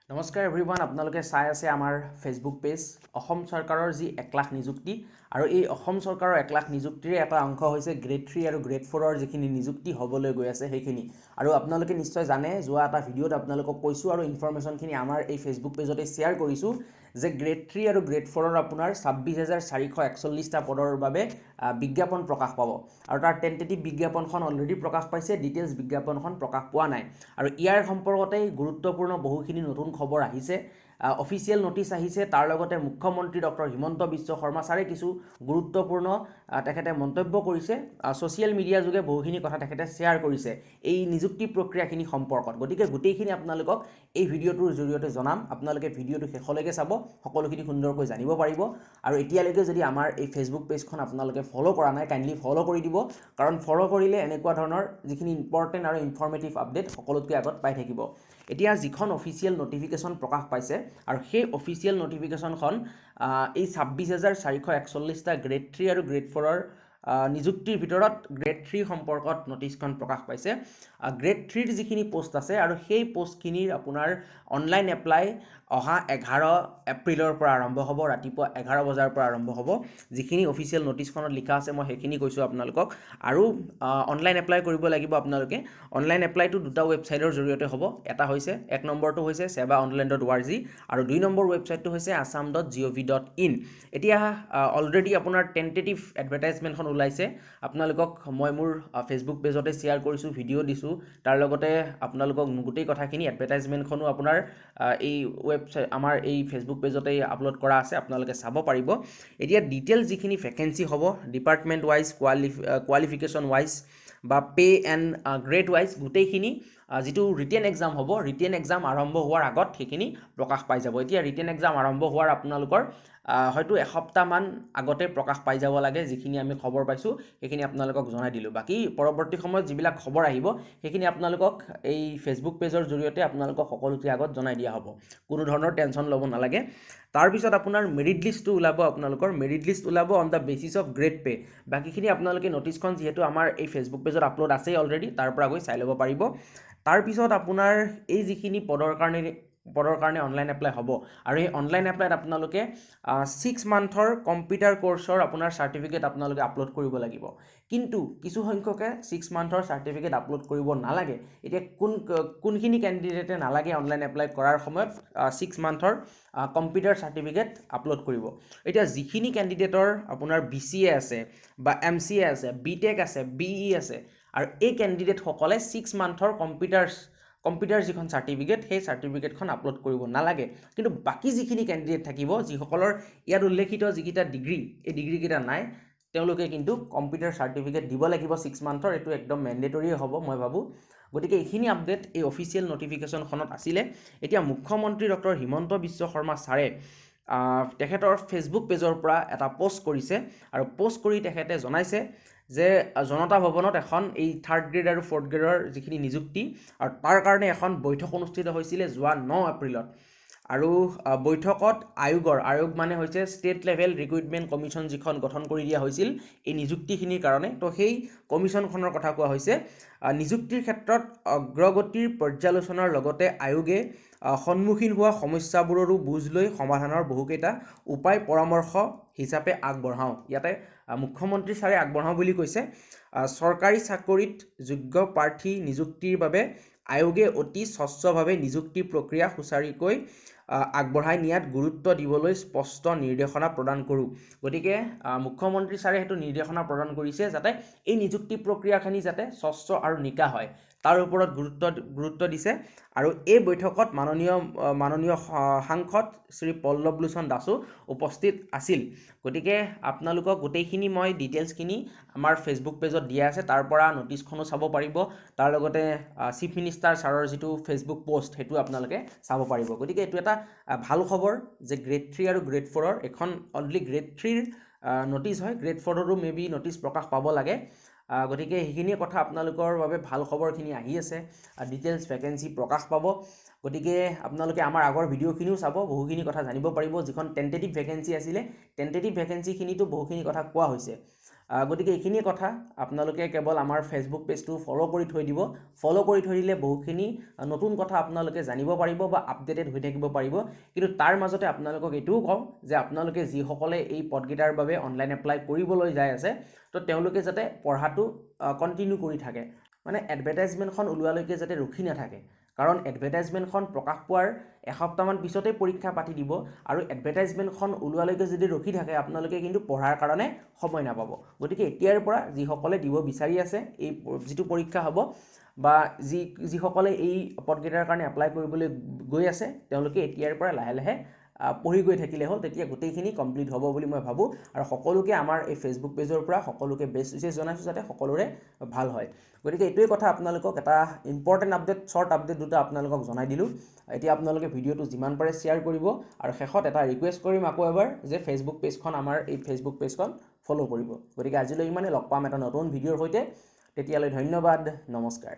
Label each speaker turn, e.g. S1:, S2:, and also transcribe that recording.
S1: নমস্কাৰ এভৰিৱান, আপোনালোকে চাই আছে আমাৰ ফেচবুক পেজ। অসম চৰকাৰৰ যি 1 লাখ নিযুক্তি আৰু এই অসম চৰকাৰৰ 1 লাখ নিযুক্তিৰে এটা অংশ হৈছে গ্ৰেড 3 আৰু গ্ৰেড 4ৰ যিখিনি নিযুক্তি হ'বলৈ গৈ আছে সেইখিনি। আৰু আপোনালোকে নিশ্চয় জানে, যোৱা এটা ভিডিঅ'ত আপোনালোকক কৈছোঁ আৰু ইনফৰমেশ্যনখিনি আমাৰ এই ফেচবুক পেজতে শ্বেয়াৰ কৰিছোঁ যে গ্ৰেড 3 আৰু গ্ৰেড 4ৰ আপোনাৰ 26,441টা পদৰ বাবে বিজ্ঞাপন প্ৰকাশ পাব আৰু তাৰ টেণ্টেটিভ বিজ্ঞাপনখন অলৰেডি প্ৰকাশ পাইছে, ডিটেইলছ বিজ্ঞাপনখন প্ৰকাশ পোৱা নাই। আৰু ইয়াৰ সম্পৰ্কতেই গুৰুত্বপূৰ্ণ বহুখিনি নতুন খবৰ আহিছে, অফিচিয়েল নটিচ আহিছে। তাৰ লগতে মুখ্যমন্ত্ৰী ডক্টৰ হিমন্ত বিশ্ব শৰ্মা ছাৰে কিছু গুৰুত্বপূৰ্ণ তেখেতে মন্তব্য কৰিছে, ছ'চিয়েল মিডিয়া যোগে বহুখিনি কথা তেখেতে শ্বেয়াৰ কৰিছে এই নিযুক্তি প্ৰক্ৰিয়াখিনি সম্পৰ্কত। গতিকে গোটেইখিনি আপোনালোকক এই ভিডিঅ'টোৰ জৰিয়তে জনাম। আপোনালোকে ভিডিঅ'টো শেষলৈকে চাব, সকলোখিনি সুন্দৰকৈ জানিব পাৰিব। আৰু এতিয়ালৈকে যদি আমাৰ এই ফেচবুক পেজখন আপোনালোকে ফ'ল' কৰা নাই, কাইণ্ডলি ফ'ল' কৰি দিব, কাৰণ ফ'ল' কৰিলে এনেকুৱা ধৰণৰ যিখিনি ইম্পৰ্টেণ্ট আৰু ইনফৰ্মেটিভ আপডেট সকলোতকৈ আগত পাই থাকিব। এতিয়া যিখন অফিচিয়েল নটিফিকেশ্যন প্ৰকাশ পাইছে আৰু সেই অফিচিয়েল নটিফিকেশ্যনখন এই 26,441টা গ্ৰেড 3 আৰু গ্ৰেড 4ৰ নিযুক্তিৰ ভিতৰত গ্ৰেড 3 সম্পৰ্কত নটিচখন প্ৰকাশ পাইছে। গ্ৰেড 3ৰ যিখিনি পষ্ট আছে আৰু সেই পষ্টখিনিৰ আপোনাৰ অনলাইন এপ্লাই অহা 11 এপ্ৰিলৰ পৰা আৰম্ভ হ'ব, ৰাতিপুৱা 11 বজাৰ পৰা আৰম্ভ হ'ব। যিখিনি অফিচিয়েল নটিচখনত লিখা আছে, মই সেইখিনি কৈছোঁ আপোনালোকক। আৰু অনলাইন এপ্লাই কৰিব লাগিব আপোনালোকে। অনলাইন এপ্লাইটো দুটা ৱেবছাইটৰ জৰিয়তে হ'ব। এটা হৈছে, এক নম্বৰটো হৈছে sebaonline.org আৰু দুই নম্বৰ ৱেবছাইটটো হৈছে assam.gov.in। এতিয়া অলৰেডি আপোনাৰ টেণ্টেটিভ এডভাৰটাইজমেণ্টখন ওলাইছে। আপোনালোকক মই মোৰ ফেচবুক পেজতে শ্বেয়াৰ কৰিছোঁ, ভিডিঅ' দিছোঁ। তাৰ লগতে আপোনালোকক গোটেই কথাখিনি, এডভাৰটাইজমেণ্টখনো আপোনাৰ এই ৱেবছাইট, আমাৰ এই ফেচবুক পেজতেই আপলোড কৰা আছে, আপোনালোকে চাব পাৰিব। এতিয়া ডিটেইলছ যিখিনি ভেকেঞ্চি হ'ব, ডিপাৰ্টমেণ্ট ৱাইজ, কোৱালিফিকেশ্যন ৱাইজ বা পে' এণ্ড গ্ৰেড ৱাইজ গোটেইখিনি যিটো ৰিটেন এক্সাম হ'ব, ৰিটেন এক্সাম আৰম্ভ হোৱাৰ আগত সেইখিনি প্ৰকাশ পাই যাব। এতিয়া ৰিটেন এক্সাম আৰম্ভ হোৱাৰ আপোনালোকৰ হয়তো এসপ্তাহমান আগতে প্ৰকাশ পাই যাব লাগে। যিখিনি আমি খবৰ পাইছোঁ, সেইখিনি আপোনালোকক জনাই দিলোঁ। বাকী পৰৱৰ্তী সময়ত যিবিলাক খবৰ আহিব, সেইখিনি আপোনালোকক এই ফেচবুক পেজৰ জৰিয়তে আপোনালোকক সকলোতকৈ আগত জনাই দিয়া হ'ব। কোনো ধৰণৰ টেনশ্যন ল'ব নালাগে। তাৰপিছত আপোনাৰ মেৰিট লিষ্টটো ওলাব। আপোনালোকৰ মেৰিট লিষ্ট ওলাব on the basis of grade pay। বাকীখিনি আপোনালোকে নটিচখন যিহেতু আমাৰ এই ফেচবুক পেজত আপলোড আছেই অলৰেডি, তাৰ পৰা গৈ চাই ল'ব পাৰিব। তাৰপিছত আপোনাৰ এই যিখিনি পদৰ কাৰণে অনলাইন এপ্লাই হ'ব আৰু এই অনলাইন এপ্লাইত আপোনালোকে 6 মান্থৰ কম্পিউটাৰ কৰ্চৰ আপোনাৰ চাৰ্টিফিকেট আপোনালোকে আপলোড কৰিব লাগিব। কিন্তু কিছু সংখ্যকে 6 মান্থৰ চাৰ্টিফিকেট আপলোড কৰিব নালাগে। এতিয়া কোনখিনি কেণ্ডিডেটে নালাগে অনলাইন এপ্লাই কৰাৰ সময়ত 6 মান্থৰ কম্পিউটাৰ চাৰ্টিফিকেট আপলোড কৰিব? এতিয়া যিখিনি কেণ্ডিডেটৰ আপোনাৰ বিচিএ আছে বা এমচিএ আছে, বি টেক আছে, বিই আছে আৰু এই কেণ্ডিডেটসকলে 6 মান্থৰ কম্পিউটাৰ যিখন চাৰ্টিফিকেট, সেই চাৰ্টিফিকেটখন আপলোড কৰিব নালাগে। কিন্তু বাকী যিখিনি কেণ্ডিডেট থাকিব, যিসকলৰ ইয়াত উল্লেখিত যিকেইটা ডিগ্ৰী, এই ডিগ্ৰীকেইটা নাই, তেওঁলোকে কিন্তু কম্পিউটাৰ চাৰ্টিফিকেট দিব লাগিব 6 মান্থৰ। এইটো একদম মেণ্ডেটৰীয়ে হ'ব, মই ভাবোঁ। গতিকে এইখিনি আপডেট এই অফিচিয়েল নটিফিকেশ্যনখনত আছিলে। এতিয়া মুখ্যমন্ত্ৰী ডক্টৰ হিমন্ত বিশ্ব শৰ্মা ছাৰে তেখেতৰ ফেচবুক পেজৰ পৰা এটা পষ্ট কৰিছে আৰু পষ্ট কৰি তেখেতে জনাইছে যে জনতা ভৱনত এখন এই থাৰ্ড গ্ৰেড আৰু ফ'ৰ্থ গ্ৰেডৰ যিখিনি নিযুক্তি আৰু তাৰ কাৰণে এখন বৈঠক অনুষ্ঠিত হৈছিলে যোৱা 9 এপ্ৰিলত। আৰু বৈঠকত আয়োগৰ, আয়োগ মানে হৈছে ষ্টেট লেভেল ৰিক্ৰুইটমেণ্ট কমিশ্যন, যিখন গঠন কৰি দিয়া হৈছিল এই নিযুক্তিখিনিৰ কাৰণে, তো সেই কমিশ্যনখনৰ কথা কোৱা হৈছে। নিযুক্তিৰ ক্ষেত্ৰত অগ্ৰগতিৰ পৰ্যালোচনাৰ লগতে আয়োগে সন্মুখীন হোৱা সমস্যাবোৰৰো বুজ লৈ সমাধানৰ বহুকেইটা উপায় পৰামৰ্শ হিচাপে আগবঢ়াওঁ। ইয়াতে মুখ্যমন্ত্ৰী ছাৰে আগবঢ়াওঁ বুলি কৈছে। চৰকাৰী চাকৰিত যোগ্য প্ৰাৰ্থী নিযুক্তিৰ বাবে আয়োগে অতি স্বচ্ছভাৱে নিযুক্তি প্ৰক্ৰিয়া সুচাৰুকৈ আগবঢ়াই নিয়াত গুৰুত্ব দিবলৈ স্পষ্ট নিৰ্দেশনা প্ৰদান কৰোঁ। গতিকে মুখ্যমন্ত্ৰী ছাৰে সেইটো নিৰ্দেশনা প্ৰদান কৰিছে যাতে এই নিযুক্তি প্ৰক্ৰিয়াখিনি যাতে স্বচ্ছ আৰু নিকা হয়, তাৰ ওপৰত গুৰুত্ব দিছে। আৰু এই বৈঠকত মাননীয় সাংসদ শ্ৰী পল্লৱ লোচন দাসো উপস্থিত আছিল। গতিকে আপোনালোকক গোটেইখিনি মই ডিটেইলছখিনি আমাৰ ফেচবুক পেজত দিয়া আছে, তাৰ পৰা নটিচখনো চাব পাৰিব। তাৰ লগতে চিফ মিনিষ্টাৰ ছাৰৰ যিটো ফেচবুক পষ্ট, সেইটো আপোনালোকে চাব পাৰিব। গতিকে এইটো এটা ভাল খবৰ যে গ্ৰেড 3 আৰু গ্ৰেড 4ৰ, এখন অনলি গ্ৰেড 3ৰ নটিচ হয়, গ্ৰেড 4ৰো মে বি নটিচ প্ৰকাশ পাব লাগে। গতিকে সেইখিনিয়ে কথা, আপোনালোকৰ বাবে ভাল খবৰখিনি আহি আছে, ডিটেইলছ ভেকেঞ্চি প্ৰকাশ পাব। গতিকে আপোনালোকে আমাৰ আগৰ ভিডিঅ'খিনিও চাব, বহুখিনি কথা জানিব পাৰিব। যিখন টেণ্টেটিভ ভেকেঞ্চি আছিলে, টেণ্টেটিভ ভেকেঞ্চিখিনিতো বহুখিনি কথা কোৱা হৈছে। গতিকে এইখিনিয়ে কথা। আপোনালোকে কেৱল আমাৰ ফেচবুক পেজটো ফ'ল' কৰি থৈ দিব। ফ'ল' কৰি থৈ দিলে বহুখিনি নতুন কথা আপোনালোকে জানিব পাৰিব বা আপডেটেড হৈ থাকিব পাৰিব। কিন্তু তাৰ মাজতে আপোনালোকক এইটোও কওঁ যে আপোনালোকে যিসকলে এই পদকেইটাৰ বাবে অনলাইন এপ্লাই কৰিবলৈ যাই আছে, তো তেওঁলোকে যাতে পঢ়াটো কণ্টিনিউ কৰি থাকে, মানে এডভাৰটাইজমেণ্টখন ওলোৱালৈকে যাতে ৰখি নাথাকে। কাৰণ এডভাৰটাইজমেণ্টখন প্ৰকাশ পোৱাৰ এসপ্তাহমান পিছতেই পৰীক্ষা পাতি দিব আৰু এডভাৰটাইজমেণ্টখন ওলোৱালৈকে যদি ৰখি থাকে, আপোনালোকে কিন্তু পঢ়াৰ কাৰণে সময় নাপাব। গতিকে এতিয়াৰ পৰা যিসকলে দিব বিচাৰি আছে এই যিটো পৰীক্ষা হ'ব বা যিসকলে এই পদকেইটাৰ কাৰণে এপ্লাই কৰিবলৈ গৈ আছে, তেওঁলোকে এতিয়াৰ পৰা লাহে লাহে পঢ়ি গৈ থাকিলে হ'ল, তেতিয়া গোটেইখিনি কমপ্লিট হ'ব বুলি মই ভাবোঁ। আৰু সকলোকে আমাৰ এই ফেচবুক পেজৰ পৰা সকলোকে বেষ্ট উইচেছ জনাইছোঁ, যাতে সকলোৰে ভাল হয়। গতিকে এইটোৱে কথা, আপোনালোকক এটা ইম্পৰ্টেণ্ট আপডেট, শ্বৰ্ট আপডেট দুটা আপোনালোকক জনাই দিলোঁ। এতিয়া আপোনালোকে ভিডিঅ'টো যিমান পাৰে শ্বেয়াৰ কৰিব আৰু শেষত এটা ৰিকুৱেষ্ট কৰিম আকৌ এবাৰ যে ফেচবুক পেজখন, আমাৰ এই ফেচবুক পেজখন ফ'ল' কৰিব। গতিকে আজিলৈ ইমানে, লগ পাম এটা নতুন ভিডিঅ'ৰ সৈতে। তেতিয়ালৈ ধন্যবাদ, নমস্কাৰ।